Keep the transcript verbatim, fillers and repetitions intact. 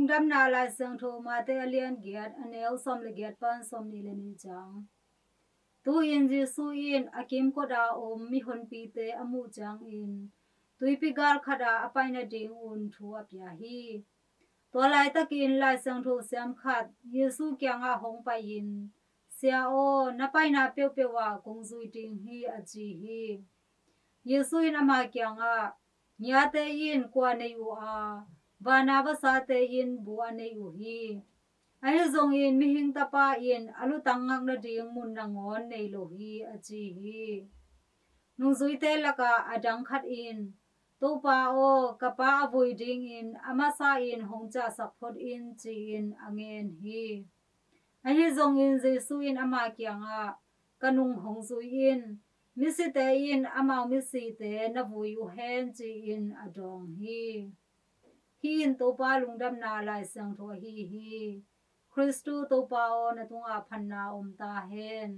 Lungdamna Lai Siangtho Mate a lian giat, a neu sawm le giat pan sawm nih le nih ciang. Tu-in Jesu in a kimkot a om mihonpite a muh ciangin tuipi gal khat ah a pai nadingun thu a pia hi. Tua laitakin Lai Siangtho siam khat Jesu kiangah hong pai-in, "Sia aw, na paina peuhpeuh ah kong zui ding hi," a ci hi. Jesu in ama kiangah, "Ngiate in kua nei uh a, vana vasate in bu a nei uh hi. Ahi zongin Mihing Tapa in a lutang ngak nading mun nangawn nei lo hi," a ci hi. Nungzuite lakah a dang khat in, "Topa aw, ka pa a vui dingin a masa in hong ciahsak phot in," ci-in a ngen hi. Ahi zongin Jesu in ama kiangah, "Ka nung hong zui in, misite in amau misite na vui uh hen," ci-in a dawng hi. Hih in Topa Lungdamna Lai Siangtho ahi hi. Khristu Topa aw, na tungah phatna om ta hen.